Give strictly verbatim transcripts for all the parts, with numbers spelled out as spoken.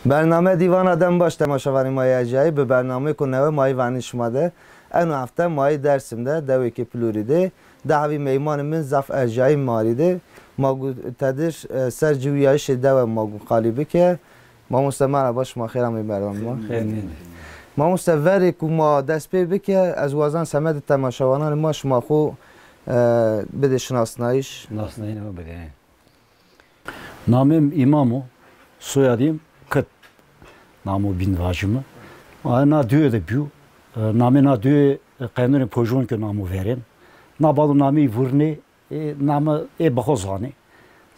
Bername Dîvana dem baş temaşevanê ma yê erjayî, bi bernameyêko newe ma yê vanî şima de. Eno hefte ma yê Dersim de, dewêkê Pilûrî de. Dehvî meymanê min zaf erjayî ma rê de. Ma gu tedir, e, ser ciwîyayîşê dewe ma gu qalî bike. Mamoste merheba, şima xêr ameyî bernamê ma. Xêr. Mamoste, verê ku ma dest pê bike, ez wazan semedê temaşevananê ma şima xwu, e, bidê şinasnayîş. Şinasnayîşê xwu bidê. Namê mi Îmam o, soyadê mi Kit. Namo bîn vajîme. A, na duye de bîyo. E, namê na duye, e, Qendûnê Pojon ke namo verên. Na bado nameyî vurnê, e, name ê bi xo zanê.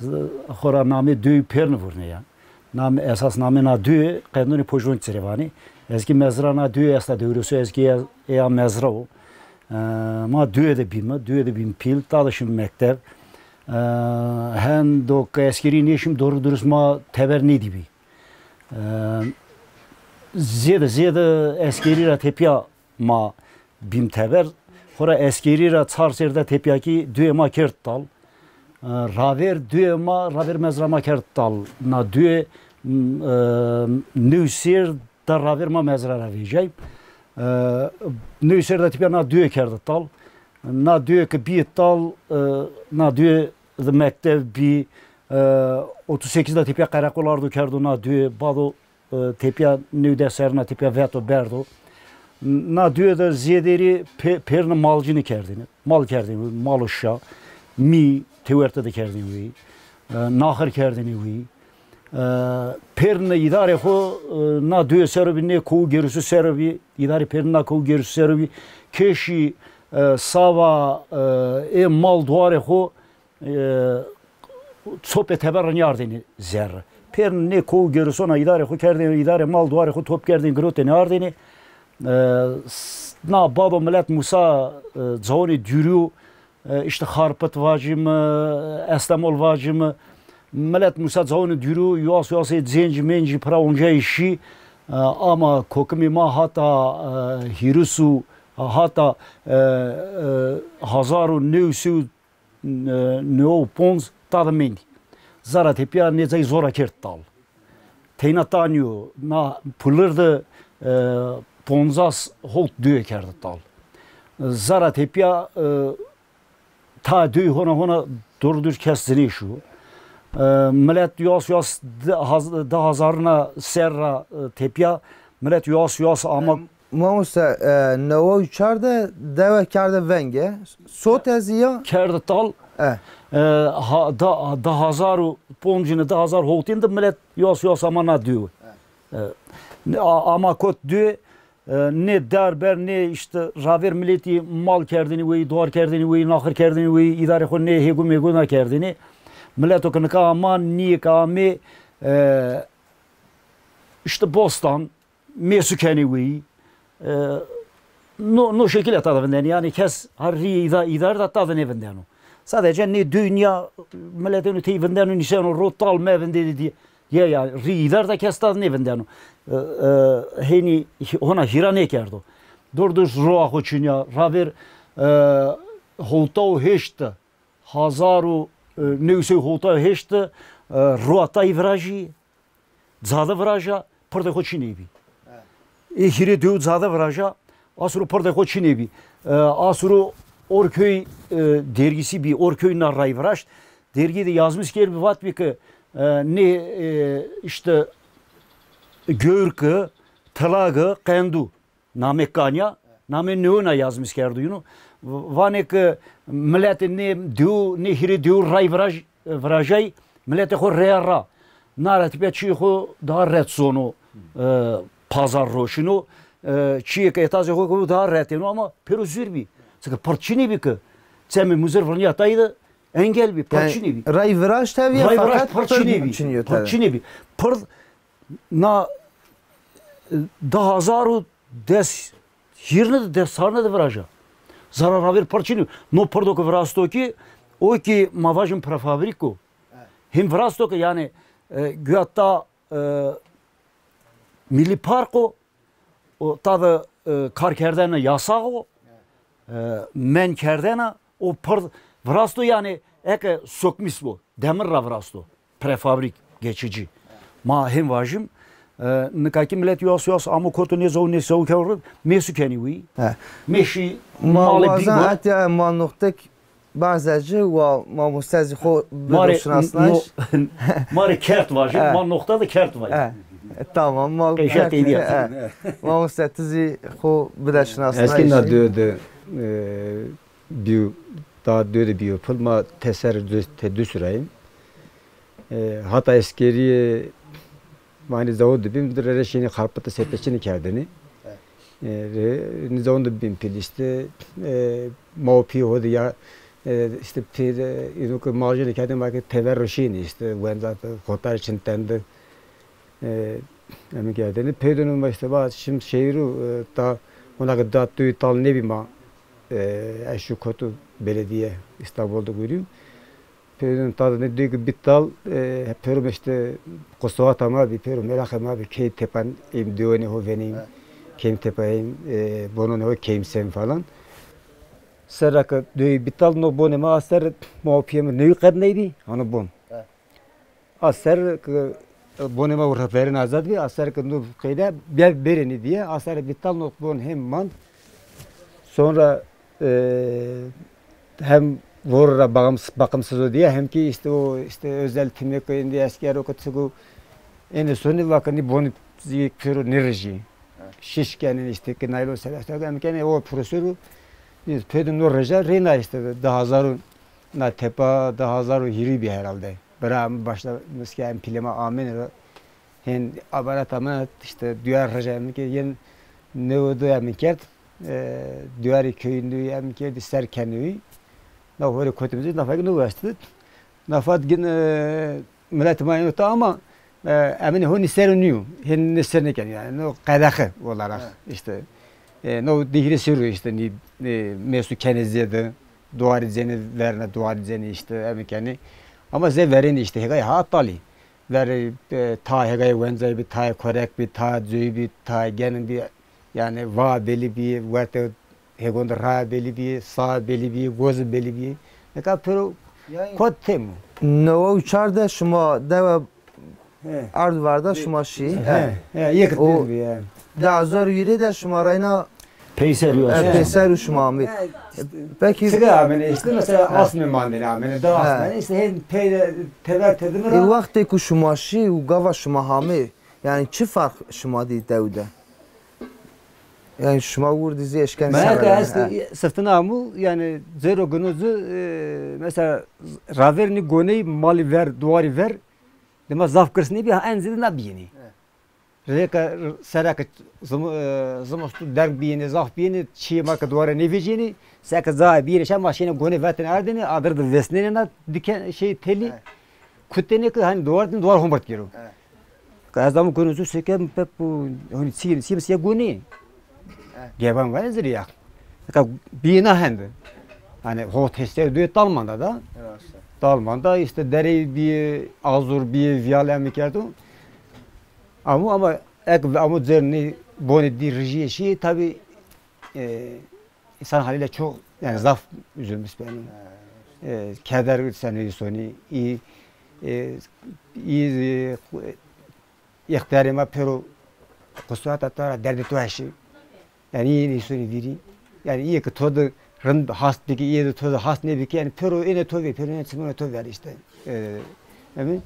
Z-, xora namê duyî pêrni vurnê ya. Name, esas namê na duye Qendûnê Pojon çirê vanê. Ez kî mezra na duye esta dewrêso, ez kî ê, êya mezra o. E, ma duye de bîme, duye de bîme pîl, ta de şîme mekteb. E, hendo ke eskerî nêşîm, doğru dürüst ma teber nêdîbî. E, zêde, zêde eskerî ra tepîya ma bîm teber. Xora eskerî ra çar sêrde tepîya kî duyê ma kerd tal. E, ravêr duyê ma, ravêr mezra ma kerd tal. Na duyê, m, e, new sêr da ravêr ma mezra ra vejay. E, new sêr da tepîya na duyê kerdi tal. Na duyê ke bîyê tal, e, na duyê de mekteb bî, e, otuz sekiz de tepîya qereqol ardo kerdo na duyê, bado, e, tepîya new des serrî na tepîya veto berdo. Na duyê de zêderî pê-, pêrni malcînî kerdêne. Mal kerdêne, mal û şa, mî, tewerte de kerdêne wî, e, naxir kerdêne wî. E, pêrni îdarê xo, e, na duyê ser o bî, nê kow gêrusû ser o bî, îdarê pêrni na kow gêrusû ser o bî. Keşî, e, sava, e, ê mal duarê xo, e, çopê teber ra nîyardêne zerre. Pêrni nê kow gêrusona îdarê xo kerdêne, îdarê mal duarê xo top kerdêne, girotêne ardêne. E, s-, na bado milet musa, e, cawanê dûrî yo, e, îşte Xarpit vajîme, Estemol vajîme. Milet musa cawanê dûrî yo, yuas yuasê cêncî mêncî pira oncayî şî. E, ama kokimê ma hata, e, hîris û hata, e, e, hezar û new sey û, e, new û ponc ta de mendî. Zara tepîya nê cayî zora kerd tal. Teyna ta nîyo, na Pilir de, e, poncas howt duye kerdi tal. Zara tepîya, e, ta duye hona hona doğru dürüst kes ci nêşo. E, milet yuas yuas di haz-, di hazarina ser ra, e, tepîya milet yuas yuas ama. Mamoste, e, neway û çar de dewe kerde venge. Sot ez ya? Kerde tal. E. E, ha, da, da hazar û poncine, da hazar howtên de milet yuas yuas ama na duyê. E. E, ne, a, ama kot duyê, e, nê der ber, nê îşte ravêr miletî mal kerdêne weyî, duar kerdêne weyî, naxir kerdêne weyî, îdarê xo nê hêgo mêgo nakerdêne. Mileto ke nika ama, nîyê ke amê, e, îşte bostan, mêsu kenê weyî. E, no, no şekîle ta de vindenê. Yanî kes ha rîyê îda-, îdare de ta de nêvindeno. Sadece nê dunya miletêno tey vindeno, nîseno ro tal mevindê dîye. Ya, ya, rîyê îdare de kes ta de nêvindeno. E, e, hênî hona hîra nêkerdo. Dor dor roa xo çinîya. Ravêr, e, howta û heşt de, hazar û, e, new sey û howta û heşt de, e, roa tayî virajî. Cade viraja, pirdê xo çinê bî. Ê hîrê dew cade viraja, asuro pirdê xo çinê bî. E, asuro Orköy, e, dergîsî bî, Orköy na ray viraşt. Dergî de yazmîş kerdbî, vatbî ke, e, nê, e, îşte Göwrke, Tilage, Qendu. Namê kanya, namê newina yazmîş kerdo yîno. V-, vanê ke miletê nê dew, nê hîrê dew ray viraj-, virajay, miletê xo reya ra. Na ra tepîya çîyê xo daha ret zono, e, pazar roşîno, e, çîyê ke etazê xo kewbo daha ret êno ama pêro zûr bî. Çike pird çinê bî ke. Çemê muzir virnîya tayî de engel bî, pird çinê bî. Ray viraj tevî ya, feqet pird çinê bî. Pird çinê bî. Pird na, e, di hazar û des hîrine de, des çarine de viraja. Zara ravêr pird çinê. No pirdo ke virasto kî, o kî ma vajin prefabrîk o. Hîn virasto ke yanî, e, guya ta, e, Milli Park o, o ta de, e, kar kerdene yasax o, e, men kerdene, o pird virasto yanî eke sökmüş bo, demir ra virasto. Prefabrîk, geçici. Ma hên vajim, E, nika kî milet yas yas amo koto nê zaw nê zaw kewr, mêsu kenî wî. He. Mêşî Ma malê wazan bîn etya ma noqtek bazecî wa mamoste zî xo Ma rê bido şinasnayiş. no-, ma rê kert vajî, He. ma noqta de kert vajî. He. Tamam, ma Qeyşa kert, teydiya. he. Mamoste ti zî xo bide şinasnayiş. Eskîna döde, e, bîyo, daha döde bîyo pil ma teser dü-, te dü süreyim. E, hata eskerîye Manî zewon de bîm, di rere şînî xarpita sepeçînî kerdinî. E, re-, nî zewon de bîm pîl îşte, e, ma û pî ho de ya, e, îşte pîl, e, îno ke majînî kerdinî ma ke tever ro şînî îşte, wenza de, xotar çin tendi. E, emî kerdinî. Pêdunû ma îşte va şim şehîrû, e, ta ona ke da tu tal nebî ma, e, eşû kotu belediye İstanbul de gurîm. Pêrin tadê dê ki bî tal, e, pêro îşte qusawata ma bî, pêro meraqê ma bî, key tepan êm dewonê ho venîm, key tepa êm, e, bononê ho key sem falan. Serra ke dewî bî tal, no bonê ma a ser ma û pîyê mi newî qed neybî, hano bon. A ser ke bonê ma verên azad bî, a ser ke no qeyde bî bêrenî dîye, a ser bî tal no bon hem mand. Sonra, e, hem voro ra bağımsız, bakımsız o diye hem ki işte o işte özel timê ke êndî esker o ke çiku êndî sonî va ke nî bonî zî pêro nêrijî. Şiş kenî işte ki naylon sere işte em kenî o profesor o. Biz pêdin no rija reyna işte di hazar û na tepa di hazar û hîrî bî herhalde. Bira mi başlamış ke em pîlê ma amêne ra. Hên abarat amanat işte duyar rija em ke yên newe do em kerd. E, duyarê köyündü em kerdî ser kenewî. Na hore kotimizi nafa ki no westid. Nafa gin, e, millet ma ino ta ama, e, emini ho nîsero nîyo. Hên nîser nêken yani. No qedexe olarak işte. E, no dihri sirru işte ni, e, mesu kenê zêde, duarî cenî verna, duarî cenî işte em kenî. Ama zê verênî işte hegay ha talî. Verê, e, ta hegay wencay bî, ta korek bî, ta coy bî, ta genin bî. Yani va belî bî, werte hêgon de raya belî bî, sa belî bî, gozi belî bî. Nika pêro kot temo. Newe û çar de şima dewe erd verda, şima şî. He, he, yek tez bî, he. Di hazar û hîrê de şima reyna peyser û, e, peyser û şima amî. Peki. Çiga amene işte, mesela asmê mandene amene, da asmene, işte hên peyde tever tedimi ra. E, wextê ku şima şî û gava şima hamê, yani çi farq şima dî dew de? Yani şima wurdî zî eşken. Meyaka ez siftina amû, yani zero gunozu, e, mesela raverni goney mali ver, duari ver, dema zaf girs nêbî, ha en zêde na bîyênî. Rêka sereke zim-, e, zimistu derg bîyênî, zaf bîyênî, çîyê ma ke duare nêvecîyênî, seke zayê bîyênî şe ma şêne gonê vetêne erdênî, adir de vesnêne na dike şey telî, kutêne ke hani duar din duar hombert gêro. Ke ez damo gonê zu seke mi pep bu, hani çî, çî mi siye gonî. Gevan var zirî ya. Ka bîna hende. Hani ho teste duye Talmanda da. Talmanda işte derey bîye, azur bîye, viyale mi kerdo. Ama, ama ek ama zerni bonê dî rijîye şî tabi, e, insan haliyle çok yani zaf üzülmüş benim. E, keder senî soni, iyi, e, iyi, e, Îxtîyarê ma pêro qusura ta ra derdê to eşî. Yanî îyê nêsonî vîrî. Yanî îyê ke to de rind hast bikî, îyê de to de hast nêbikî. Yanî pêro ênê to vê, pêro ênê çimonê to ver îşte. E, emî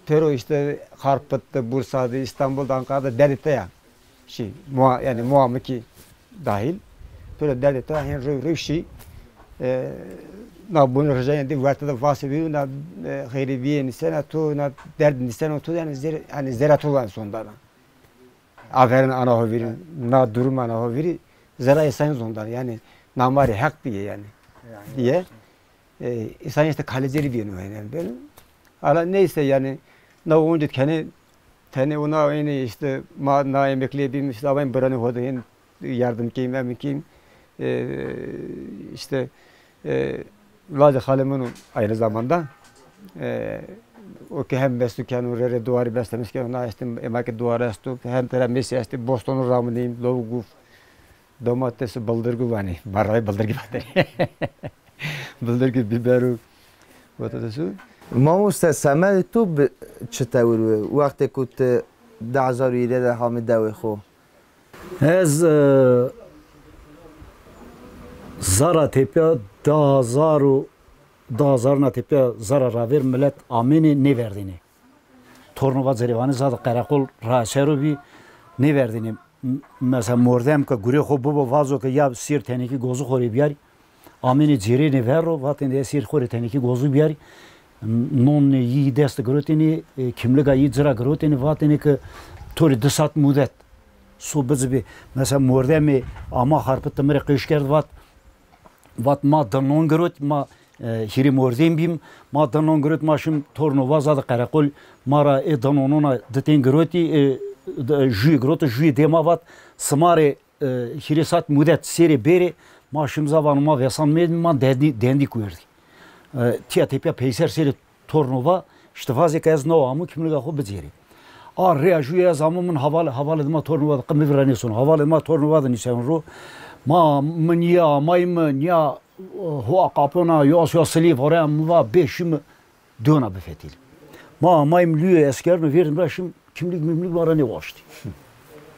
pêro îşte Xarpit de, Bursa de, Îstanbul de, Ankara de derdê te ya. Şî, mua-, yanî muamikî dahil. Pêro derdê te hên rew rew şî. E, na bonî rijayen de werte de vasê bî, na, e, xeyrê bîyê nîsena to, na derd nîseno to, yanî zêr-, yanî zêra to van sondana. Aferin ana ho vîrî, na durum ana ho vîrî, zêra îsanî zondana, yanî na ma rê heq bîye yanî. Yanî, diye. E, îsanî îşte kalecêrî bîyeno yanî. Ala neyse yanî, na onca kenê, tenê ona ênê îşte ma na emeklîye bîm, îşte amayîm biranê ho de hên yardım keyim, emîn keyim. E, îşte, e, lacê xalê min o aynı zamanda. E, o ke hem mesu keno, rê rê duarî beslemiş keno, na îşte ema ke duarî esto, hem tera mêsî estê, bostonû raminîm, lowgû, domatesû, bildirgû vanî, barrayê bildirgî vanî. Bildirgî, bîberû, patatesû. Mamoste, semedê to bi çi tewir bi? Wextê ku ti Di hezar û hîrê de hamî dewê xo. Ez, e, zara tepya di hezar û di hezar na tepya zara ravêr milet amênê nêverdênê. Tornova Zerêvanî zade qereqol ra ser o bî, nêverdênê. M-, mesela mordem ke gurê xo bibo vazo ke ya sêr tenekî gozû xo rê biyarî. Amênê cêrênê ver ro, vatêne ya sêr xo rê tenekî gozû biyarî. Nonê yî dest de girotêne, e, kimliga yî ci ra girotêne, vatêne ke to rê di saat mudet. So bizibê. Mesela mordemê ama xarpit de mi rê qeş kerd, vat, vat ma di non girot, ma, e, hîrê mordem bîm, ma di non girot, ma şim Tornova zade qereqol, ma ra ê di nonona di tên girotî, e, di, juyê giroto, juyê dê ma, vat sima rê, e, hîrê saat mudet sêrê bêrê, ma şim za vano ma vesan mêdmî, ma dendî, dendî kuerdî. E, tîya tepya peyser sêrê Tornova, îşte vazê ke ez nawo amo kimliga xo bicêrî. A rêya jûyê ez amo, min haval-, havalê dima Tornova de, qe mi vîr ra nêsono. Havalê dima Tornova de nîseno ro. Ma, mi nîya amayîme, nîya, e, hoa qapona, yo as yo silî vore, mi va bê şîme dona bifetelî. Ma amayîm lûyê eskerno, vêrdim ra şim, kimlik mimlik ma ra nêwaştî.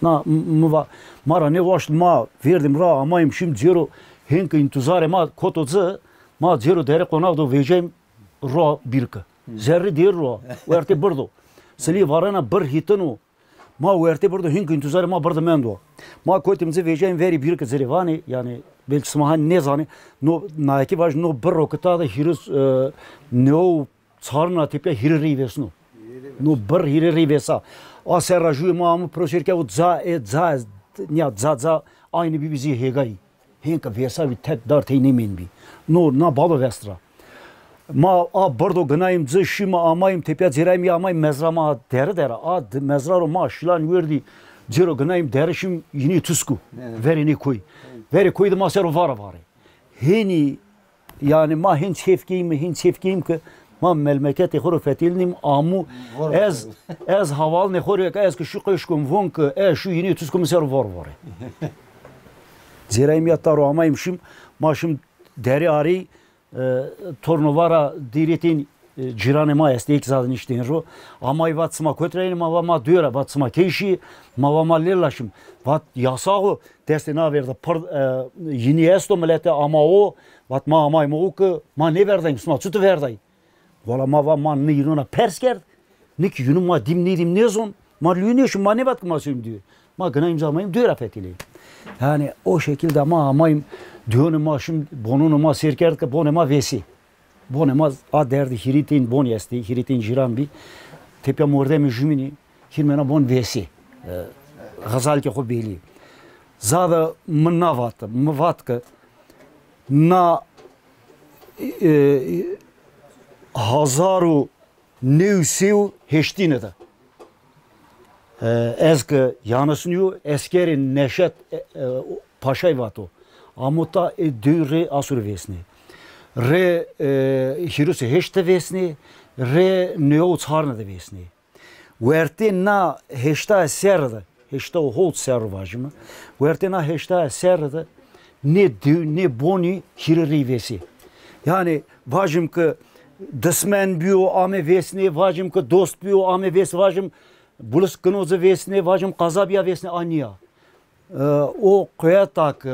Na, m-, mi va, ma ra nêwaşt, ma vêrdim ra amayîm şim cêro, hên ke întizarê ma koto ci, ma cêro derê qonax do vecayîm, ro bîrke. Zerrî dêr ro, wertê birdo. Silî varena bir hîtino. Ma wertê birdo, hîn ke întizarê ma birdo mendo. Ma kotîm ci vecayîm verî bîrke Zerêvanî, yanî belkî sima hanî nêzanê. No, naye kî vaj, no bir ro kita de hîris, e, new çarna tepya hîrê rey vêsno. No bir hîrê rey vêsa. A serra jûyê ma amo piro sêr ke, o ca, e, ca, nîya ca, ca, aynî bîbî zî hêgayî. Hên ke vêsa bî, tek dar tey nêmên bî. No, na bado vest ra. Ma a birdo ginayîm ci, şîme amayîm tepya cêrayîm ya amayîm mezra ma dere dere. A di mezra ro ma şilan werdî cêro ginayîm dere şîm yînê Tuskû. Verê nê koyî. Verê koyî de ma ser o vara varê. Hênî, yanî ma hên çêf keyîme, hên çêf keyîm ke ma melmeketê xo ro fetelînîm, amû ez, ez havalnê xo rê ke ez ke şû qeş kom von ke e şû yînê Tuskû mi ser o var varê. Cêrayîm ya taro amayîm şîm, ma şîm derê arey, e, Tornova ra dîrêtên, e, cîranê ma estê, êk zade niştên ro. Amayî vat sima kotî ra yenê, ma va ma dûyo ra, vat sima key şî, ma va ma lêla şîm. Vat yasax o, destê na vêrde pir, e, yînî esto, milete ama o, vat ma amayîme o ke ma nêverdayîm, sima çuti verdayî? Wala ma va ma nê yînona pers kerd, nê kî yînû ma dîm nêdîm nêzon, ma lûyê nêşim, ma nêvat ke ma şîm dûyê. Ma ginayîm ci amayîm dûyê ra fetelîyê. Yanî o şekil de ma amayîm, dûyonê ma şim, bononê ma sêr kerd ke bonê ma vêsê. Bonê ma a derdî hîrê tên bonî estê, hîrê tên cîran bî. Tepya mordemê jumînî, hîrmena bon vêsê. E, xezalikê xo belî. Zade mi na vat, mi vat ke na, e, hezar û new sey û heştîne de. E, ez ke yanis nîyo, eskerê Neşet, e, e, Paşay vato. Amo ta ê dew rê asur vêsnê. Rê, e, hîris û heşt de vêsnê, rê new û çarne de vêsnê. Wertê na heşta serre de, heşta û hewt serre vajîme, wertê na heşta serre de nê dew, nê bonî hîrê rey vêsê. Yanî vajîm ke dismen bîyo, ame vêsnê, vajîm ke dost bîyo, ame vêsnê, vajîm bulisk kino ci vêsnê, vajîm qeza bîya vêsnê, a nîya. E, o quweta ke,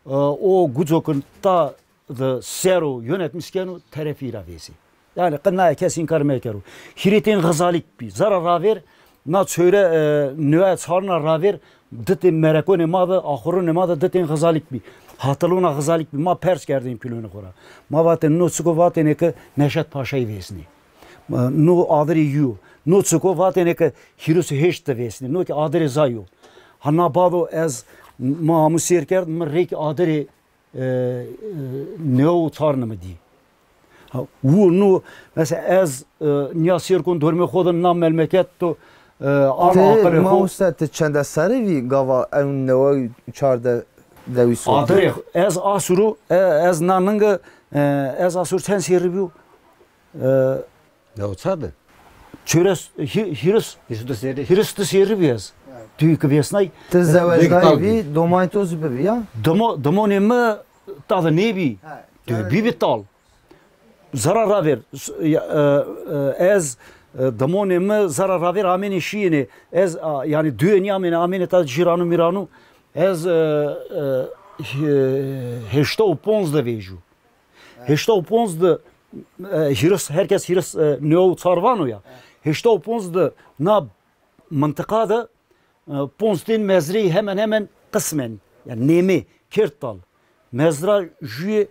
e, o guco ke ta de ser o yönetmiş keno, terefî ra vêsê. Yanî qe naye kes înkar mekero. Hîrê tên xizalîk bî. Zara ravêr na çewre, e, neway çarna ravêr di tên merekonê ma de, axurunê ma de di tên xizalîk bî. Hatilona xizalîk bî. Ma pers kerdên pîlonê xo ra. Ma vatên no çik o, vatêne ke Neşet Paşayî vêsnê. E, no adirê yî yo. No çik o, vatêne ke hîris û heşt de vêsnê. No kî adirê zay o. Ha na bado ez, ma amû sêr kerd, mi rêkî adirê e, e, new û çarne mi dî. Ha, wu nu, mesela ez, e, nîya sêr kon dormê xo de na melmeket to, e, ama aqilê xo. Ti mamoste, ti çende serrî vî gava ew neway û çarde dewî sor? Adirê ez asuru, e, ez na ninge, e, ez asur çend serrî bîyo? E, Dewsa de. Çores, hî-, hîris, hîris di serrî. Hîris di serrî bî ez. Dûyî ki vêsnay. Ti zewejdayî bî, domanê to zî bibî ya? Dimo-, dimonê mi ta de nêbî. Dûyî bîbî tal. Zara ravêr, s-, ya, e, e, ez E, dimonê mi zara ravêr amênê şîyênê. Ez, a, yanî duye nîyamêne, amênê ta cîranu mîranu. Ez, e, e, he-, heşta û ponc de vêjû. Heşta û ponc de, e, hîris, herkes hîris, e, neway û çar vano ya. Heşta û ponc de na mintiqa de, e, ponc tên mezreyî hemen hemen qismen, yanî nêmê kerd tal. Mezra jûyê,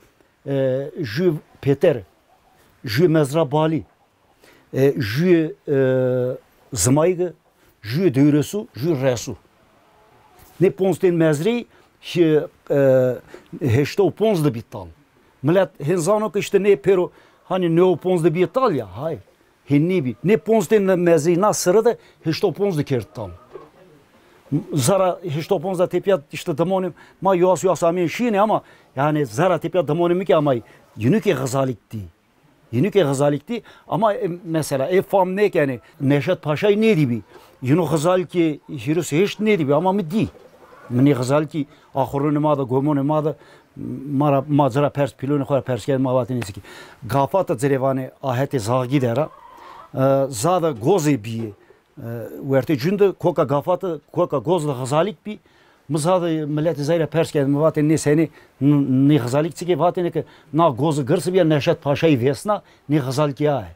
e, jûyê Pêter, jûyê mezra Balî, e, jûyê, e, Zimayîge, jûyê Dewrêsû, jûyê Resû. Nê ponc tên mezreyî, e, heşta û ponc de bî tal. Milet hên zano ke îşte nê pêro, hanî neway û ponc de bîye tal ya, hayr. Hên nêbî. Nê ponc tên mezreyî na sire de heşta û ponc de kerd tal. Zara heşta û ponc de tepîya îşte dimonê ma yowas yowas ameyên şîyêne ama yanî zara tepîya dimonê mi kî amay, yînû kî Xizalîk dî. Yînû kî Xizalîk dî ama, e, mesela ê fam nêkenê Neşet Paşayî nêdîbî. Yînû Xizalîkê hîris û heşt nêdîbî ama mi dî. Mi nê Xizalîkî axurunê ma de, gomonê ma de, ma ra, ma ci ra pers, pîlonê xo ra pers kerd, ma vatê nê zî kî. Gafata ci rê vanê a hetê Zaxgî de ra, e, zade gozê bîyê. E, wertê cûn de koka Gafata, koka goz de Xizalîk bî. Mi zade miletê zey ra pers kerd, mi vatê nê senê, n-, nê Xizalîk çik ê? Vatêne ke na goze girse bîya, Neşet Paşayî vêsna, nê Xizalîkî aye.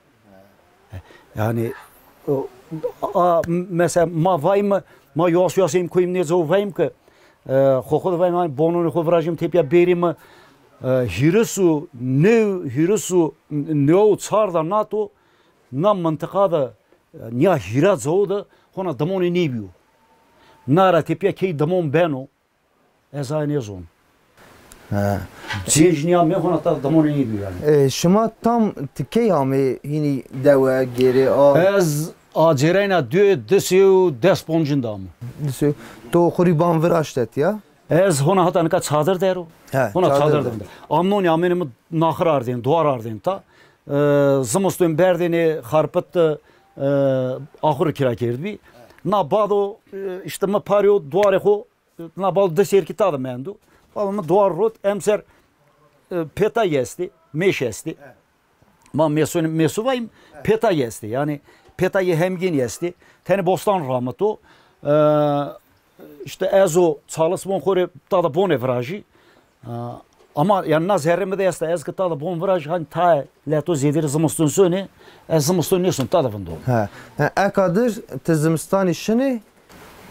Yanî, o, a, mesela ma vayîme, ma yowas yowas êm koyîm nê cawo vayîm ke, e, xo xo de vayîm, hanî bononê xo virajîm tepîya bêrîme, e, hîris û new, hîris û new û çar de nato, na mintiqa de, e, nîya hîra cawo de hona dimonê nêbîyo. Na ra tepîya key dimon beno, ez aye nêzon. He. Pêncî nîya mê hona ta dimonê nêbîyo yanî. E, şima tam ti key amê hînî dewe, gêrê a? Ez acêreyna duyê di sey û des poncin de amo. Di sey. To xurî ban viraşte tiya? Ez hona hata nika çadir der o. He, hona çadir der. Amnonî amêne mi naxir ardên, duar ardên ta. E, zimiston berdêne Xarpit de, e, axur kira kerdbî. Na bado, e, îşte mi parî o duarê xo, e, na bado di serkî ta de mendo. Bado mi duar rot, emser, e, pêtayî estê, mêş estê. Ma mêsû, mêsû vayîm, pêtayî estê. Yanî pêtayî hemgînî estê. Tenê bostan ramito. E, îşte ez o çalisbon xo rê ta de bonê virajî. E, ama yanî na zerrê mi de esta. Ez ke ta de bon virajî, hanî tae leto zêdêrê zimiston sonê, ez zimiston nêson ta de vindon. He. He, eka dir ti zimistanî şinê?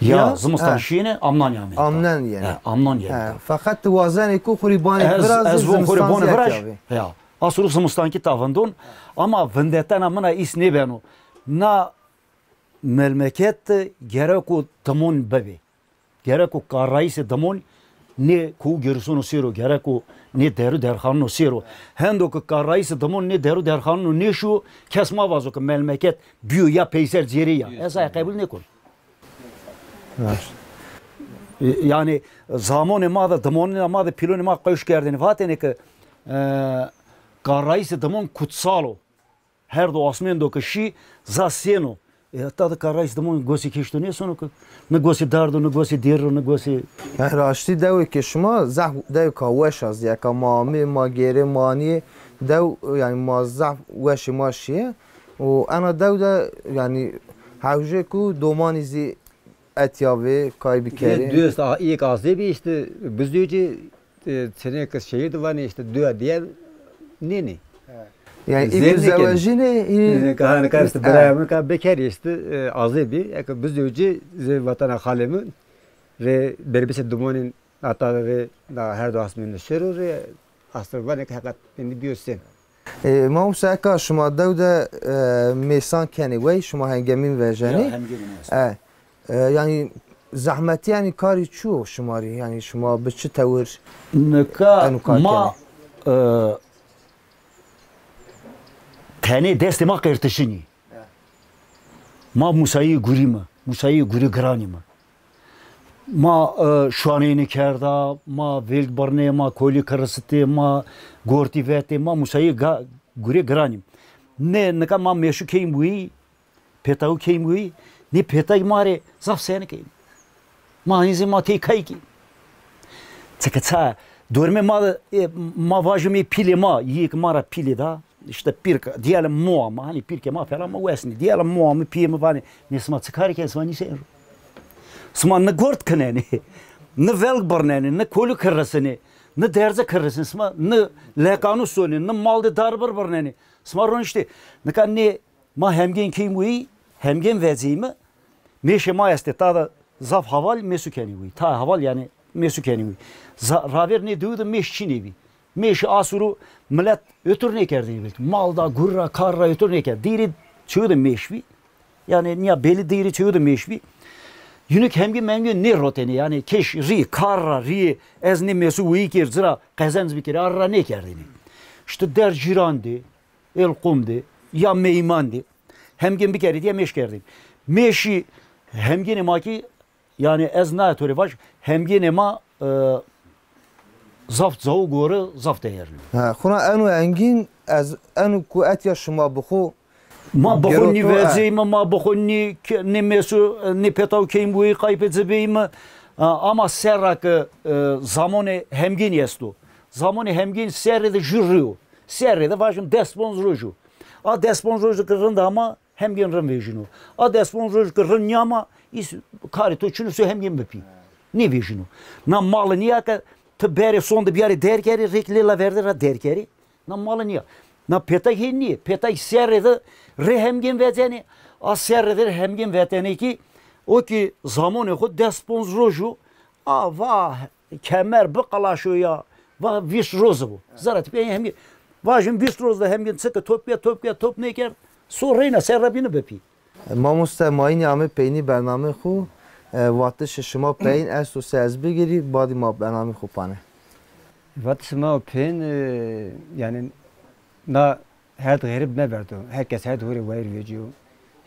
Ya, ya, zimistan şîyêne, amnan yanî. Amnan yanî. He, amnan yanî. He, feqet ti wazenê ku xurî banê virazî, ez von xurî bonê viraj. Ya. Asru zimistan kî ta vindon, ama vindetena min a îs nêbeno. Na melmeket de gereko dimon bibê. Gereko karrayîsê dimon nê kowu gêrusûno sêro, gereko nê deru derxanuno sêro. Hendo ke karrayîsê dimon nê deru derxanuno nêşuyo, kes ma vazo ke melmeket bîyo ya peyser cêrê ya. Ez aye qebul nêkon. E, yanî zamonê ma de, dimonê ma de, pîlonê ma qewş kerdêne. Vatêne ke, e, karrayîsê dimon kutsal o. Her do asmêndo ke şî, za sêno. E, ta de karrayîsê dimon gosê kêşto nêsono ke. Ne gosê dard o, ne gosê dêr o, ne gosê... Yanî raştî dewê ke şima zaf dewêka weş a zî. Eka ma amê, ma gêrê manîyê dew, yanî ma zaf weşê ma şîye. Û ena dew de yanî hewjê ku domanî zî etya vê kay bikerê. Duyê dost a, îyê ke azê bî îşte bizewcê, e, çinê ke şehîr de vanê îşte duya diye nênê. Yanî îyê ke zewejînê, îyê ke hanî ka îşte birayê mi ka bikerê îşte, e, azê bî. Eke bizewcê zê vatena xalê mi rê berbisê dimonên ata rê na her do asmên de şêro rê astir vanê ke heqet êndî bîyo sên. E, mamosta, eka şima dew de, e, mêsan kenê wey, şima hengemîn vejenê. Ya, hemgêrê ma est. E, e, yanî zehmetî, yanî karî çi o şima rê? Yanî şima bi çi tewir eno kar kenê? Nika ma, e, tenê destê ma qertişinî. Ma musayî gurî mi, musayî gurî giranî mi. Ma, e, şuaneyni kerda, ma vêlg birnê, ma kolî kirisitê, ma gortî vetê, ma musayî ga-, gurê giranî. Nê, nika ma mêşu keyîm wî, pêtawu keyîm wî, nê pêtayî ma rê zaf senik ê. Ma hîn zî ma tey kay kî. Çike ça, dormê ma de, e, ma vajim ê pîlê ma, yî ke ma ra pîlê da, işte pîrk, diyelim moa mi, hani pîrkê ma falan mi wesnî. Diyelim moa mi, pîyê mi vanê, nê sima çi karî kenê, sima nîsenê ro. Sima ni gord kinenê, ni velg birnenê, ni kolî kirrisinê, ni derzi kirrisinê, sima ni lekanu sonê, ni mal de darbir birnenê. Sima roniştê. Nika nê ma hemgên keyî mi weyî, hemgên veceyî mi, mêşê ma estê, ta de zaf heval mêsu kenî wî. Ta heval yanî mêsu kenî wî. Za-, ravêr nê dewi de mêş çinê bî. Mêşî asuru milet otur nêkerdêne belkî. Mal da, gur ra, kar ra otur nêkerd. Dêrê çewi de mêş bî. Yanî nîya belî dêrê çewi de mêş bî. Yûnik hemgên memgên nêrotenê. Yanî keş rî, kar ra rîyê ez nê mêsu weyî kêr, ci ra qezenc bikerî, arî ra nêkerdêne. Îşte der cîran de, êl qom de, ya meyman de. Hemgên bikerî diye mêş kerdêne. Mêşî hemgênê ma kî, yanî ez naye to rê vaj, hemgênê ma, e, zaf cawo gore, zaf değerli. Ha, xuna eno engîn, ez eno ku etya şima bi xo. Ma bi xo nî veceyîme, ma bi xo nî ke-, nê mêsu, nê pêtaw keyî mi weyî qaypê ci beyîme. A, ama serra ke, e, zamonê hemgênî esto. Zamonê hemgênî serrê de jû rî yo. Serrê de vajim des ponc roj o. A des ponc roj ke rind ama, hemgên rind vejîno. A des ponc roj ke rind nîyama, îs karê to çin o, so hemgên bipî. Nêvejîno. Na mali nîya ke ti berê sonde biyarê derkerê, rêk lê laverde ra derkerê. Na mali nîya. Na pêtay hê nîyê. Pêtay serrê de rê hemgên vecenê. A serrê de rê hemgên vetenê kî, o kî zamonê xo des ponc roj o. A va kemer biqilaşo ya, va vîst roz bo. Zara ti pê hemgên. Vajin vîst roz de hemgên çike top ke, top ke, top nêkerd. So reyna serra bîne bipî. Mamoste, ma înî ame peynî bernameyê xo, e, vatişê şima peyin esto se ez bigirî, badî ma bernameyê xo pane. Vatişê ma peyin, e, yanî na herd xerîb meverdo. Her kes herd ho rê wayîr vecîyo.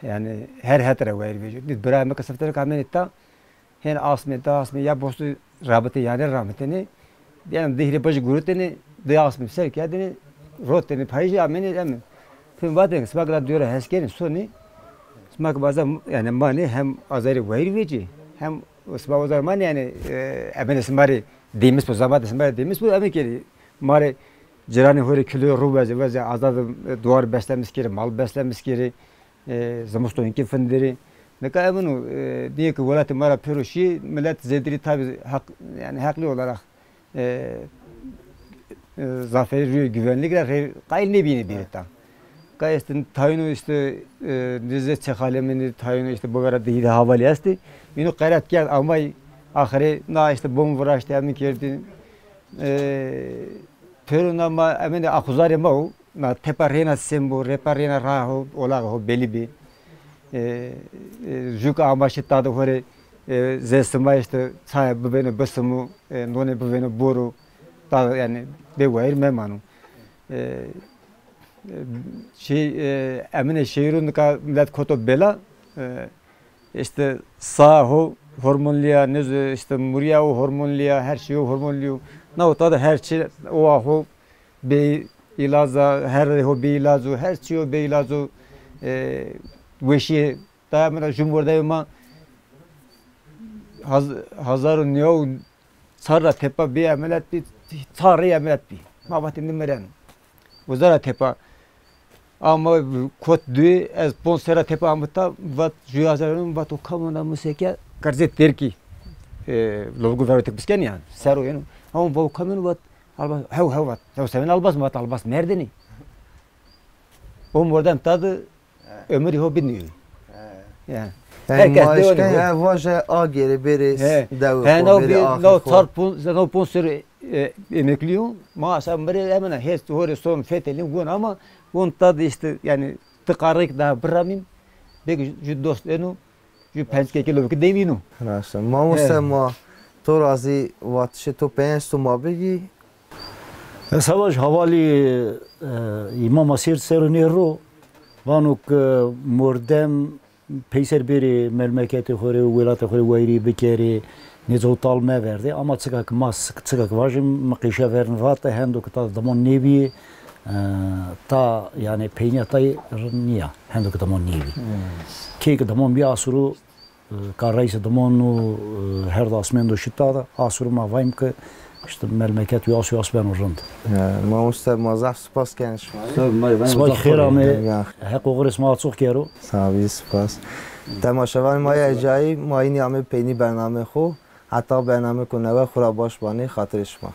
Yanî her het ra wayîr vecîyo. Nî birayê mi ke sifte ke amênê ta, hên asmê, di asmê ya bostu rabitê, yanî ramitêne. Yanî di hîrê bajî guritêne, di asmê ser kerdêne, rotêne payîjî amêne, eme. Tim vatêne ke sima ke la diyo ra hes kenê, sonê. Sima ke baza, yanî manê hem azarê wayîr vecî, hem sima azarê manê, yanî, e, emêne sima rê dêmis bo, zamatê sima rê dêmis bo, eme kerê. Ma rê ciranê ho rê kiloyê ru veze, veze azad, e, duar beslemis kerê, mal beslemis kerê. E, zimiston kî findirî. Nika emino, e, diye ki welatê ma ra pêro şî, millet zêdirî tabî hak, yanî heqlî olarak, e, e, zaferî rûyê güvenlik ra rê qayîl nêbînê bêrê ta. Ka este tayîno işte, e, nizê çexalemînî tayîno işte bivera dihî de havalî estî. Îno qeret kerd amay axirê na işte bom viraştî, emin kerdî. E, pêro na ma emêne axuzarê ma o. Na tepa reyna sên bo, repa reyna raha ho, olaxê ho belî bî. E, e, jû ke ama şi ta de ho rê, e, zê sima işte çaye bibêno bisimu, e, nonê bibêno boru, ta de yanî bêwayîr memano. E, e, şey, e, emêne şehîro nika milet koto bela, e, işte saha ho hormonlî ya, nêzo işte murîya ho hormonlî ya, her şey ho hormonlî yo. Na ota de her çî owa ho bê îlac a, her ho bê îlac o, her çî ho bê îlac o. E, weşîye daya mi ra jû mordemê ma haz-, hazar û new çar ra tepa bê emeliyat bî, çar rey emeliyat bî. Ma vatê nimireno. Uza ra tepa. Ama kot duyê, ez ponc serra tepa ame ta, vat jû hazar eno, vat o kamona museke, qerzê Tirkî. E, lovgu vero tek bisken yanî, ser o yeno. Ama va o kamon vat, albas, hew, hew vat. Hew seven albas, vat albas merdinî. O mordem ta de ömürî ho bidnîyo. Yanî. Yanî herkes ma eşken ev vaje agêrê bêrê dewe xo, bêrê axê xo. Çar ponc, no ponc serrî, e, emeklî yo. Ma asa mi rê emêne hêst ho rê son fetelîn gon ama gon ta de işte yanî ti qarrêk daha biramîn. Belkî jû dost eno, jû penc kekê lovkî demîno. Raşt a. Mamoste ma to ra zî vatişê to peyen esto ma bigî. Ez hevaj havalî, e, Îmam Asêr ser o nê ro, vano ke mordem peyser bêrê melmeketê xo rê, welatê xo rê wayîrî bikerê, nêco tal meverdê. Ama çika ke ma s-, çika ke vajim, mi qîşe verni vate, hendo ke ta dimon nêbîyê, e, ta, yanî peynîya tay rind nîya, hendo ke dimon nêbî. Key ke dimon bî asuru Ka reyse dimon no, e, her di asmên do şita da, asur ma vayim ki işte melmeket uya as uya as beno rind. Ya, mamoste, ma zaf spas ken şima rê. Sağ ol, may ben. Sima ki xêr amê. Ya. Heq oxirê sima çox kero. Sağ ol, spas. Temaşevan ma ya cayî, ma yine amê peynî bername xo. Heta bername ku newe xura baş banê, xatirê şima.